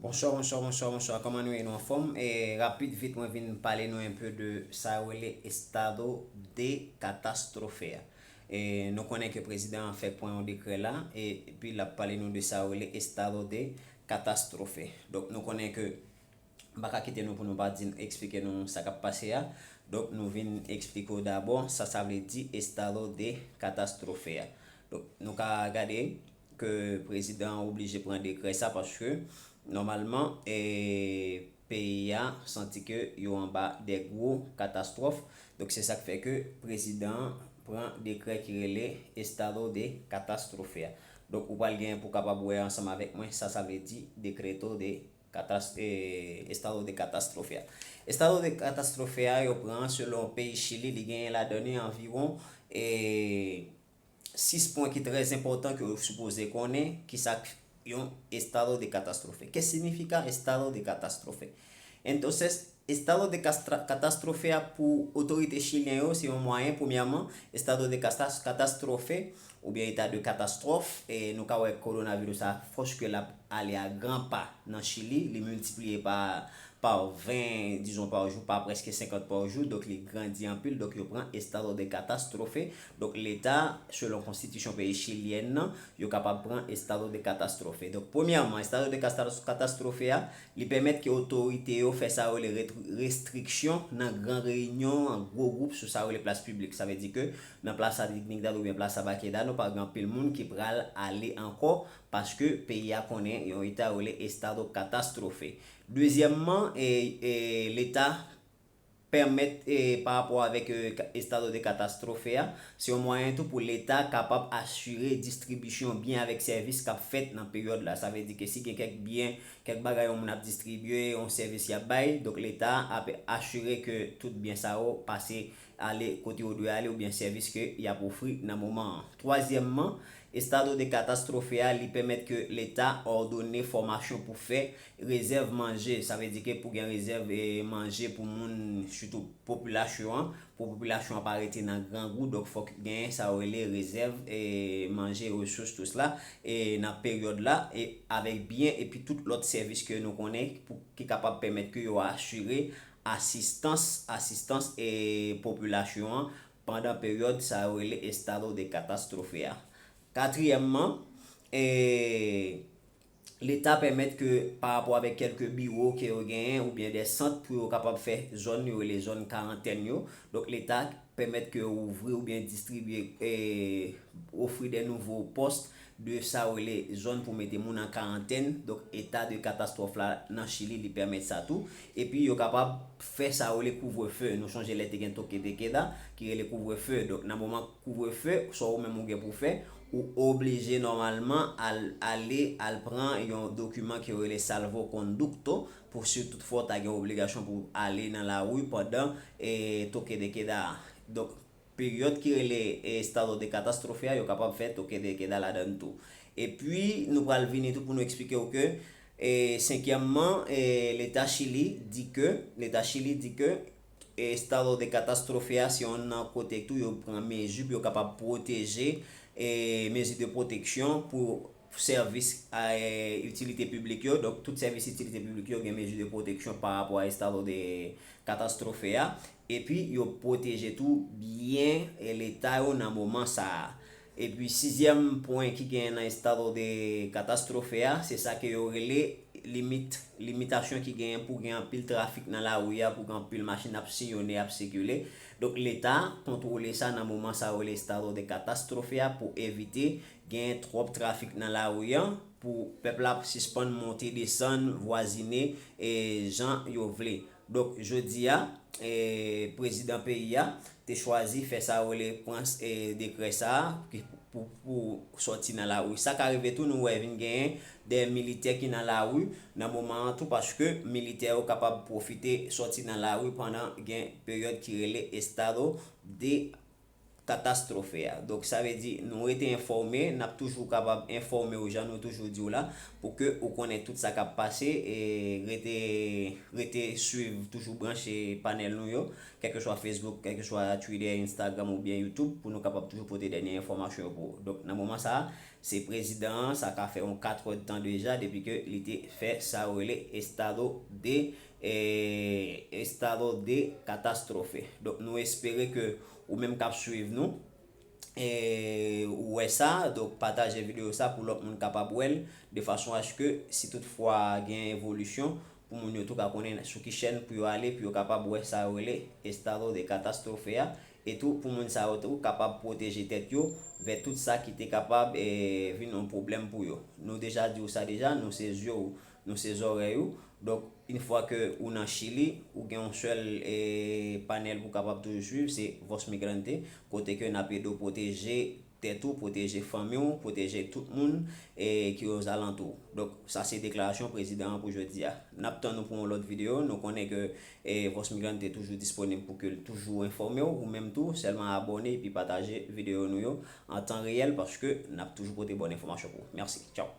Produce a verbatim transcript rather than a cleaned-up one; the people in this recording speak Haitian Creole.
Bonswa, bonswa, bonswa, bonswa. Kòman nou ye? Nou anfòm? E, rapid, vit, mwen vin pale nou enpe de sa yo rele estado de catástrofe a. E, nou konnen ke prezidan an fèk pran yon dekrè la, e, epi l ap pale nou de sa yo rele estado de catástrofe. Donk, nou konnen ke m pa ka kite nou pou nou pa di, eksplike nou sa k ap pase a. Donk, nou vin eksplike w dabò sa sa vle di estado de catástrofe a. Donk, nou ka gade ke prezidan an oblije pran dekrè sa, paske nòmalman, e, peyi a santi ke yo anba de gwo katastwòf. Donk, se sa k fè ke prezidan an pran dekrè ki rele estado de catástrofe a. Donk, ou pral gen pou kapab wè ansanm avèk mwen sa sa vle di decreto de catas- e, estado de catástrofe a. Estado de catástrofe a, yo pran selon peyi Chili, li genyen ladan li anviwon, e, sis pwen ki trè enpòtan ke w sipoze konnen, ki sa k yon estado de catástrofe. ¿Qué significa estado de catástrofe? Entonces, estado de castra- catástrofe a pou otorite chilyen yo, se yon mwayen, premyèman, estado de castas- catástrofe, oubyen eta de katastwòf, e nou ka wè kowonaviris la, fòske l ap ale a gran pa nan Chili, li miltipliye pa pa ven, dizon, pa jou, pa prèske senkant pa jou, donk li grandi anpil, donk yo pran estado de catástrofe. Donk leta, selon konstitisyon peyi chilyèn nan, yo kapab pran estado de catástrofe. Donk premyèman, estado de castas- catástrofe a, li pèmèt ke otorite yo fè sa yo rele ret- restriksyon nan gran reyinyon, an gwo gwoup sou sa yo rele plas piblik. Sa vle di ke nan Plaza Dignidad oubyen Plaza Baquedano, pa gen anpil moun ki pral ale ankò, paske peyi a konnen yon eta yo rele estado catástrofe. Dezyèmman, e, e, leta pèmèt, e, pa rapò avèk, e, ka- estado de catástrofe a, se yon mwayen tou pou leta kapab asire distribisyon byen avèk sèvis k ap fèt nan peryòd la. Sa vle di ke si gen kèk byen, kèk bagay yon moun ap distribye, yon sèvis y ap bay, donk leta ap asire ke tout byen sa yo pase, ale kote yo dwe ale, oubyen sèvis ke y ap ofri nan moman an. Twazyèmman, estado de catástrofe a, li pèmèt ke leta òdone fòmasyon pou fè rezèv manje. Sa vle di ke pou gen rezèv, e, manje pou moun, sitou popilasyon an, pou popilasyon an pa rete nan grangou, donk fòk gen sa yo rele rezèv, e, manje, resous, tout sela, e, nan peryòd la, e, avèk byen epi tout lòt sèvis ke nou konnen pou, ki kapab pèmèt ke yo asire asistans, asistans, e, popilasyon an pandan peryòd sa yo rele estado de catástrofe a. Katriyèmman, e, leta pèmèt ke pa rapò avèk kèlke biwo ke yo genyen oubyen de sant pou yo kapab fè zòn yo rele zòn karantèn yo. Donk leta pèmèt ke yo ouvri oubyen distribye, e, ofri de nouvo pòs de sa yo rele zòn pou mete moun an karantèn. Donk eta de katastwòf la nan Chili, li pèmèt sa tou. Epi yo kapab fè sa yo rele kouvrefe. Nou sonje lè te gen toque de queda ki rele kouvrefe. Donk nan moman kouvrefe, sa ou menm ou gen pou fè, ou oblije nòmalman al, ale, al pran yon dokiman ki rele salvoconducto, pou si toutfwa w ta gen obligasyon pou ale nan lari pandan, e, toque de queda a. Donk, peryòd ki rele, e, estado de catástrofe a, yo kapab fè toque de queda ladan l tou. Epi, nou pral vini tou pou nou eksplike w ke, e, senkyèmman, e, leta Chili di ke, leta Chili di ke estado de catástrofe a, se yon nan kote tou yo pran mezi pou yo kapab pwoteje, e, mezi de pwoteksyon pou sèvis, e, itilite piblik yo. Donk, tout sèvis itilite piblik yo gen mezi de pwoteksyon pa rapò a estado de catástrofe a. Epi, yo pwoteje tou byen, e, leta yo nan moman sa a. Epi, sizyèm pwen ki genyen nan estado de catástrofe a, se sa ke yo rele limit, limitasyon ki genyen pou gen anpil trafik nan lari a, pou gen anpil machin ap siyonnen, ap sikile. Donk, leta kontwole sa nan moman sa yo rele estado de catástrofe a pou evite gen twòp trafik nan lari a, pou pèp la sispann monte, desann, vwazine, e, jan yo vle. Donk, jodi a, e, prezidan peyi a te chwazi fè sa yo rele pran, e, dekrè sa a ki pou, pou sòti nan lari. Sa ka rive tou, nou wè vin genyen de militè ki nan lari nan moman an tou, paske militè yo kapab pwofite sòti nan lari pandan gen peryòd ki rele estado de catástrofe a. Donk, sa vle di, nou rete enfòme, n ap toujou kapab enfòme w jan nou toujou di w la, pou ke ou konnen tout sa k ap pase, e rete, rete swiv, toujou branche panèl nou yo, kèlkeswa Facebook, kèlkeswa Twitter, Instagram oubyen YouTube, pou nou kapab toujou pote dènye enfòmasyon yo pou ou. Donk, nan moman sa a, Se prezidan an, sa ka fè yon kat èdtan deja depi ke li te fè sa yo rele estado de, eh, estado de catástrofe. Donk nou espere ke ou menm k ap swiv nou, eh, ou wè sa, donk pataje videyo sa pou lòt moun kapab wè l, de fason aske si toutfwa gen evolisyon, pou moun yo tou ka konnen sou ki chèn pou yo ale, pou yo kapab wè sa yo rele estado de catástrofe a, e tou pou moun sa yo tou kapab pwoteje tèt yo vè tout sa ki te kapab, eh, vin yon pwoblèm pou yo. Nou deja di w sa deja, nou se zye w, nou se zòrèy ou. Donk, yon fwa ke ou nan Chili, ou gen yon sèl, eh, panèl pou kapab toujou swiv, se Voz Migrante, kote ke n ap ede w pwoteje tèt ou, pwoteje fanmi w, pwoteje tout moun, eh, ki ozalantou w. Donk, sa se deklarasyon prezidan an pou jodi a. N ap tann nou pou yon lòt videyo. Nou konnen ke, eh, Voz Migrante toujou disponib pou ke l toujou enfòme w, ou menm tou, sèlman abòne epi pataje videyo nou yo an tan reyèl, paske n ap toujou pote bòn enfòmasyon pou ou. Mèsi. Tchaw.